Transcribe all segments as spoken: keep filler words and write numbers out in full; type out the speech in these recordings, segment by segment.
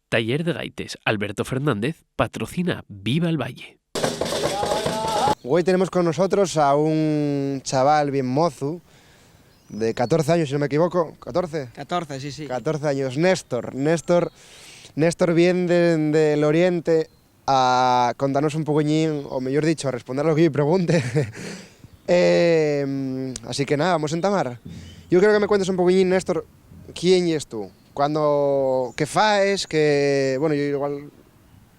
Taller de Gaites Alberto Fernández patrocina Viva el Valle. Güei tenemos con nosotros a un chaval bien mozu, de catorce años, si no me equivoco. ¿Catorce? Catorce, sí, sí. Catorce años, Néstor. Néstor, Néstor vien de, del Oriente a contanos un poquillín, o mejor dicho, a responder a lo que yo pregunte. Em, así que nada, vamos a entamar. Yo quiero que me cuentes un poquillín, Néstor, ¿quién yes tú? Cuando, ¿qué faes? Que, bueno, yo igual,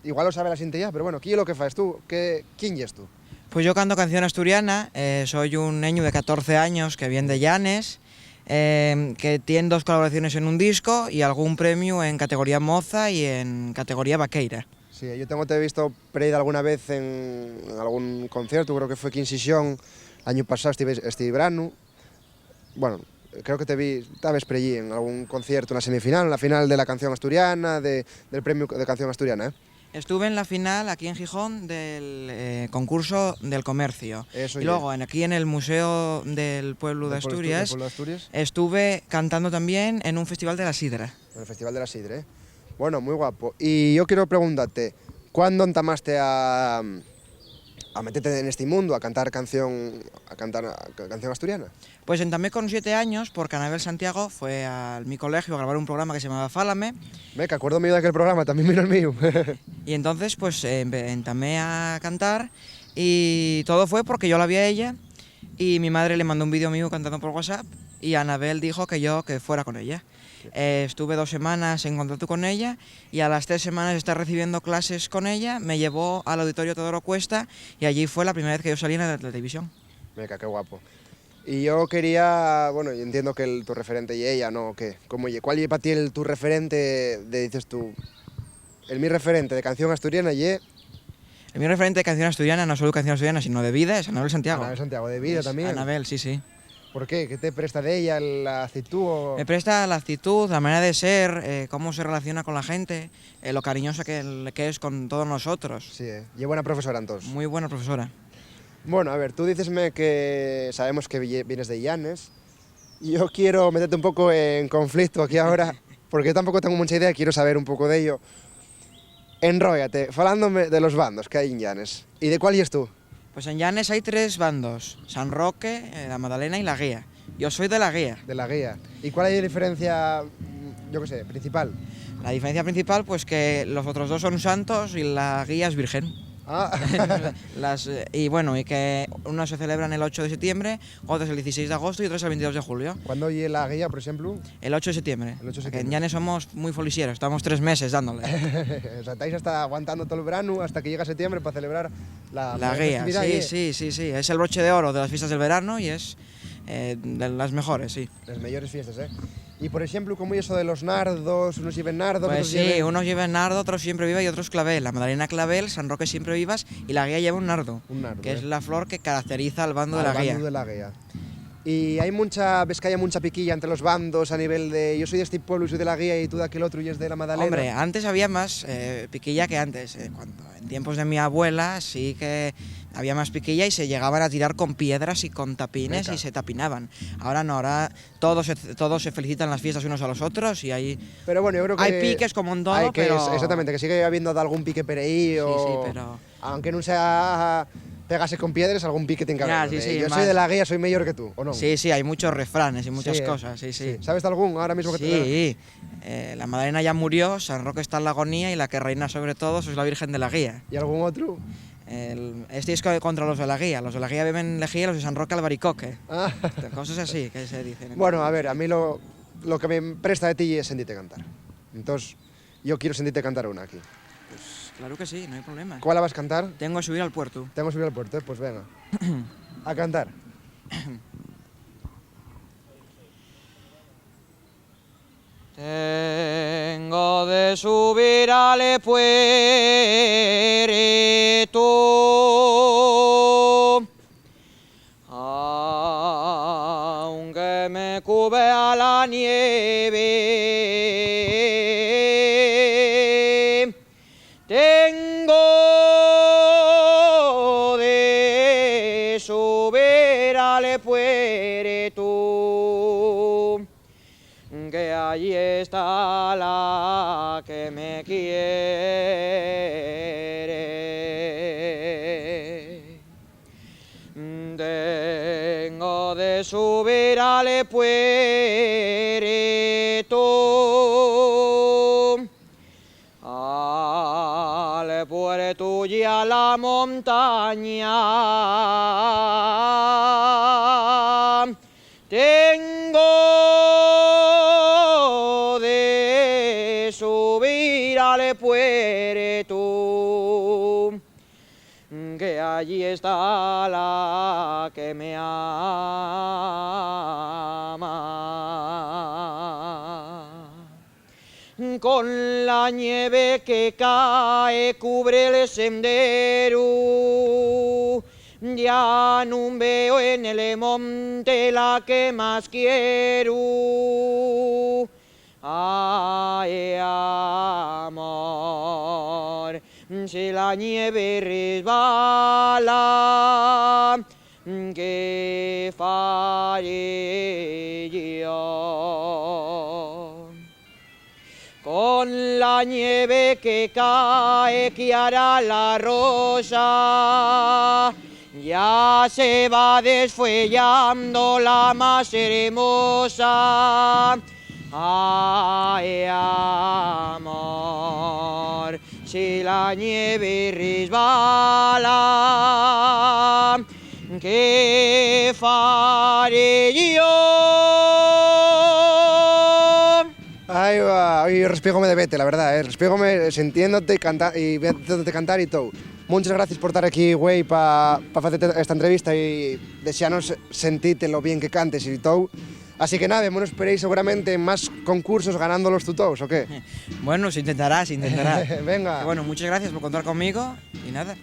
igual lo sabe la xente ya, pero bueno, ¿qué es lo que faes tú? ¿Qué, quién yes tú? Pues yo canto canción asturiana, eh, soy un neñu de catorce años que vien de Llanes, eh, que tien dos colaboraciones en un disco y algún premiu en categoría moza y en categoría vaqueira. Sí, yo tengo te visto por ahí alguna vez en, en algún concierto, creo que fue Quincy Sean el año pasado, este, este verano. Bueno, creo que te vi, tabes por allí en algún concierto, una semifinal, una final de la canción asturiana, de, del premio de canción asturiana, ¿eh? Estuve en la final aquí en Gijón del, eh, concurso del comercio. Eso Y ye. luego en, aquí en el Museo del Pueblo de Del pueblo astu-, del Asturias pueblo de Asturias. estuve cantando también en un festival de la sidra. En el Festival de la Sidra, ¿eh? Bueno, muy guapo. Y yo quiero preguntarte, ¿cuándo entamaste a, a meterte en este mundo, a cantar canción, a cantar a, ca-, canción asturiana? Pues entamé con siete años porque Anabel Santiago fue a mi colegio a grabar un programa que se llamaba Fálame. Ve, que acuérdome yo de aquel programa, también vino el mío. Y entonces, pues, eh, empe-, entamé a cantar y todo fue porque yo la vi a ella y mi madre le mandó un vídeo mío cantando por WhatsApp y Anabel dijo que yo que fuera con ella. Eh, estuve dos semanas en contacto con ella y a las tres semanas de estar recibiendo clases con ella me llevó al auditorio Teodoro Cuesta y allí fue la primera vez que yo salí en la televisión. Venga, qué guapo. Y yo quería, bueno, yo entiendo que el, tu referente y ella, ¿no? ¿O qué? ¿Cómo ye? ¿Cuál ye pa ti el, tu referente de, dices tú, el mi referente de canción asturiana ye? El mi referente de canción asturiana, no solo canción asturiana, sino de vida, es Anabel Santiago. Anabel Santiago, de vida Es también. Anabel, sí, sí. ¿Por qué? ¿Qué te presta de ella? ¿La actitud o? Me presta la actitud, la manera de ser, eh, cómo se relaciona con la gente, eh, lo cariñosa que, que es con todos nosotros. Sí, eh. ¿Y es buena profesora, entonces? Muy buena profesora. Bueno, a ver, tú dicesme que sabemos que vie-, vienes de Llanes. Yo quiero meterte un poco en conflicto aquí ahora, porque yo tampoco tengo mucha idea, quiero saber un poco de ello. Enróllate, falándome de los bandos que hay en Llanes. ¿Y de cuál yes tú? Pues en Llanes hay tres bandos, San Roque, eh, La Madalena y La Guía. Yo soy de La Guía. De La Guía. ¿Y cuál es la diferencia, mm, yo qué sé, principal? La diferencia principal, pues que los otros dos son santos y La Guía es virgen. Ah. Las, eh, y bueno, y que unos se celebran el ocho de septiembre, otros el dieciséis de agosto y otros el veintidós de julio. ¿Cuándo ye La Guía, por ejemplo? El ocho de septiembre. El ocho de Que en septiembre. Llanes somos muy folisieros, estamos tres meses dándole. O sea, estáis hasta aguantando todo el verano hasta que llega septiembre para celebrar la La mayor Guía, festividad, sí, ¿eh? Sí, sí, sí. Es el broche de oro de las fiestas del verano y es, eh, de las mejores, sí. Las mejores fiestas, ¿eh? Y, por ejemplo, ¿cómo es eso de los nardos? Unos lleven nardo, Pues otros sí, lleven unos lleven nardo, otros siempre viva y otros clavel. La Madalena clavel, San Roque siempre vivas y La Guía lleva un nardo, Un nardo, que es ¿eh? la flor que caracteriza al bando de Al La Guía. bando de La Guía. Y hay mucha, ¿ves que hay mucha piquilla entre los bandos a nivel de, "Yo soy de este pueblo y soy de La Guía y tú de aquel otro y es de La Madalena"? Hombre, antes había más, eh, piquilla que antes. Eh, cuando, en tiempos de mi abuela sí que había más piquilla y se llegaban a tirar con piedras y con tapines Venga. y se tapinaban. Ahora no, ahora todos se, todos se felicitan las fiestas unos a los otros y hay, Pero bueno, yo creo que hay piques como en todo, hay que, pero exactamente, que sigue habiendo algún pique por ahí Sí, sí, o pero aunque no sea pegarse con piedras, algún pique tiene que Ya, haber, sí, ¿eh? sí, Yo más soy de La Guía, soy mayor que tú, ¿o no? Sí, sí, hay muchos refranes y muchas Sí, ¿eh? cosas, sí, sí. Sí. ¿Sabes de algún ahora mismo que te Sí, eh, la Madalena ya murió, San Roque está en la agonía y la que reina sobre todo es la Virgen de La Guía. ¿Y algún otro? El, este es co-, contra los de La Guía. Los de La Guía beben lejía, los de San Roque albaricoque. Ah. Cosas así que se dicen. Bueno, a ver, a mí lo, lo que me presta de ti es sentirte cantar. Entonces, yo quiero sentirte cantar una aquí. Pues claro que sí, no hay problema. ¿Cuál la vas a cantar? Tengo que subir al puerto. Tengo que subir al puerto, ¿eh? Pues venga. A cantar. Tengo de subir al puerto, aunque me cubra la nieve. Tengo de subir al puerto, que allí está la que me quiere. Tengo de subir al puerto, al puerto y a la montaña. Tengo de subir al puerto, que allí está la que me ama. Con la ñeve que cae cubre el sendero, ya nun veo en el monte la que más quiero. Ay, amor, si la ñeve resbala, ¿qué faré yo? Con la ñeve que cae, Kiara la rosa, ya se va desfuellando la más hermosa. Ay, amor, si la ñeve resbala, ¿qué faré yo? Ahí va, oye, respiégome de vete, la verdad, ¿eh? Respiégome sintiéndote y canta-, y viéndote cantar y todo. Muchas gracias por estar aquí, güey, pa, pa facerte esta entrevista y deseanos sentirte lo bien que cantes y todo. Así que nada, bueno, esperéis seguramente más concursos ganándolos tú todos, ¿o qué? Bueno, se intentará, se intentará. Venga. Bueno, muchas gracias por contar conmigo y nada.